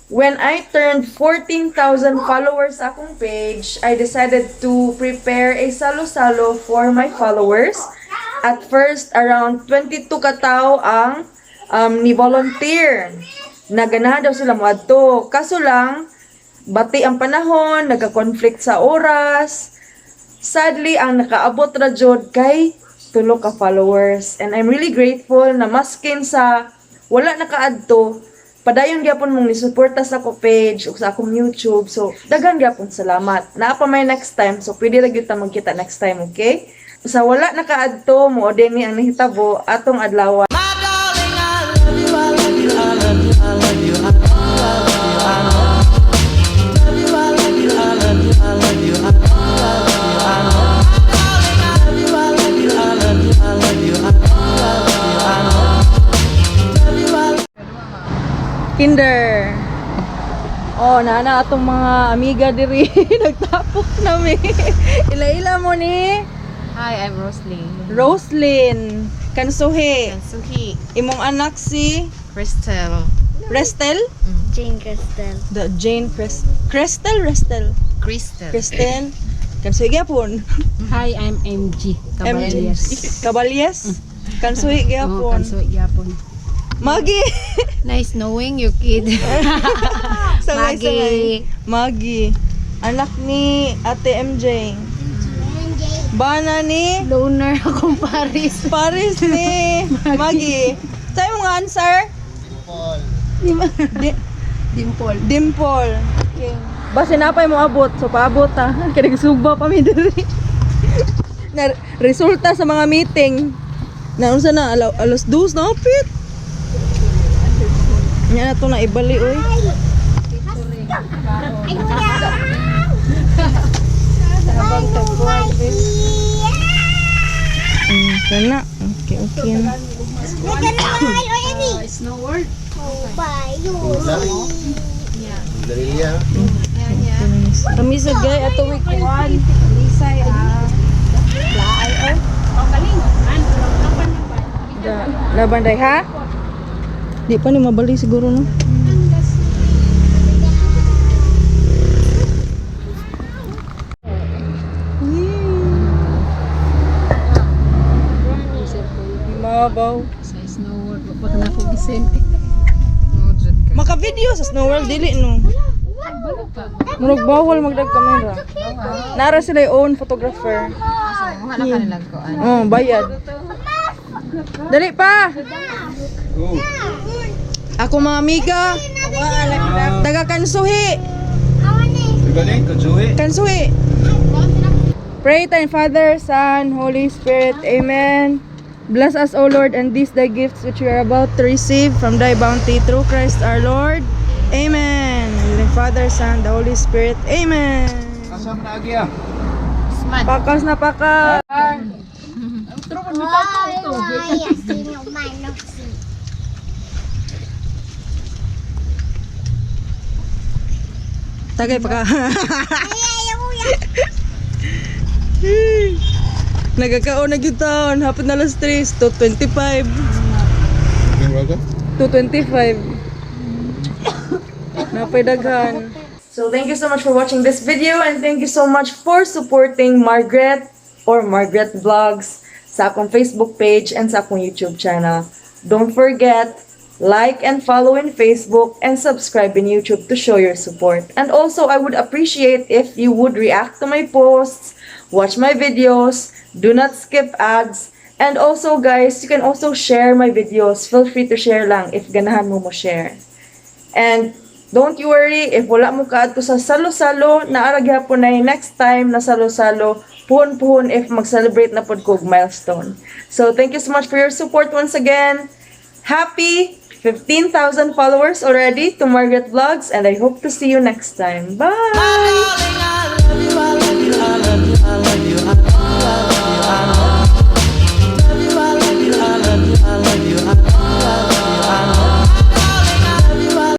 When I turned 14,000 followers sa akong page, I decided to prepare a salo-salo for my followers. At first, around 22 katao ang ni-volunteer. Naganahan daw sila moadto. Kaso lang, bati ang panahon, nagka-conflict sa oras. Sadly, ang nakaabot ra jud kay tulo ka followers. And I'm really grateful na maskin sa wala nakaadto, padayon gyapon mong nisuporta sa ako page ug sa akong YouTube. So, daghan gyapon salamat. Naa pa may next time, so pwede ra gyud ta magkita next time, okay? Sa wala nakaadto, mao din ni ang nahitabo atong adlaw. My darling, I love you, I love you, I love you, I love you, I love you, I love you, I love you, I love you, I love you, I love you, I love you, I love you, I love you, I love you, I love you, I love Kinder. Oh, naa atong mga amiga diri, nagtapok nami. Ila-ila mo ni Hi, I'm Roslyn. Roslyn Kansuhi. Suhi. Imong anak si Crystal. Restel? Jane Crystal. The Jane Crystal Restel. Crystal. Crystal. Kansuhi gyapon. Hi, I'm MG. Caballes. Caballes. Kansuhi Oh, gyapon. kanso gyapon. Magi. Nice knowing you, kid. Sangay, Magi. sangay. Magi. Anak ni Ate MJ. Bana ni Loner akong Paris. Paris ni Magi. Sa imong answer? Dimple. Dimple. Dimple. Okay. Basta napay mo abot, so paabot ta. Kay nagsugba pa mi diri. Na resulta sa mga meeting. Na unsa na alas 2 na pit. Nya na to na ibali oy. Kana. Okay na. Snow World. Kami sa gay ato week 1. Lisay, ah. Laay, oh. Da, laban day ha? Di pa ni mabali siguro, no. Mabaw. Sa Snow World. Baka na ako gisente. Maka-video sa Snow World dili, no. Murag bawal magdag kamera. Nara sila yung own photographer. Mukha na kanilang ko. Oh, bayad. Dali pa. Ako mga amiga. Taga Kansuhi. Kansuhi. Pray to Father, Son, Holy Spirit. Amen. Bless us, O Lord, and these thy gifts which we are about to receive from thy bounty through Christ our Lord. Amen. In the Father, Son, the Holy Spirit. Amen. Pakas na pakas. Ay, sino manok si. Tagay pa ka. Ay, ayaw ya. Nagkakaon na gyud taon. Hapon na alas 3, 2:25. 2:25. Napay daghan. So thank you so much for watching this video and thank you so much for supporting Margaret or Margaret Vlogs sa akong Facebook page and sa akong YouTube channel. Don't forget, like and follow in Facebook and subscribe in YouTube to show your support. And also, I would appreciate if you would react to my posts, watch my videos, do not skip ads, and also guys, you can also share my videos. Feel free to share lang if ganahan mo mo share. And don't you worry, if wala mo kaadto sa salo-salo, naa ra gyapon na next time na salo-salo, puhon-puhon if mag-celebrate na pod kog milestone. So thank you so much for your support once again. Happy 15,000 followers already to Margaret Vlogs and I hope to see you next time. Bye!